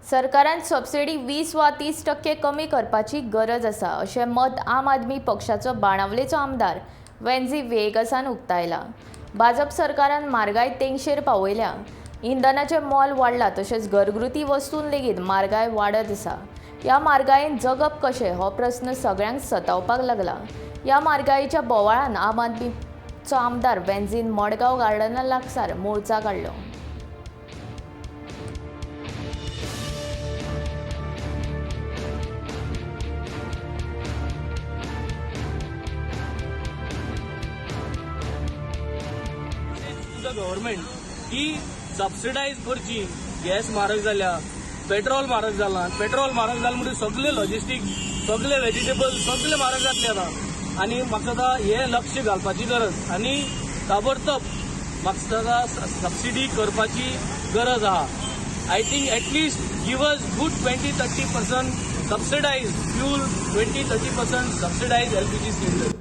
सरकारान सबसिडी 20 वा 30% कमी करपाची गरज आसा अशें मत आम आदमी पक्षाचो बाणावलेचो आमदार वेन्झी व्हिएगसान उक्तायला. भाजप सरकारान म्हारगाय तेंगशेर पावयल्या. इंधनाचें मोल वाडलां तशेंच घरगुती वस्तून लेगीत म्हारगाय वाडत आसा. ह्या म्हारगायेन जगप कशें हो प्रस्न सगळ्यांक सतावपाक लागला. ह्या म्हारगायेच्या बोवाळान आम आदमीचो आमदार वेन्झीन मडगांव गार्डना लागसार मोर्चा काडलो. टू the government की सबसिडायज करची. गॅस म्हारग जाल्या, पेट्रोल म्हारग जाला. पेट्रोल म्हारग जालें म्हणटकीर सगळे लॉजिस्टीक, सगळे वेजिटेबल, सगळे म्हारग जातले आतां. आनी म्हाका दिसता हें लक्ष घालपाची गरज आनी ताबडतोब म्हाका दिसता सबसिडी करपाची गरज आहा. I think at least give us good 20-30% subsidise fuel, 20-30% subsidise LPG cylinder.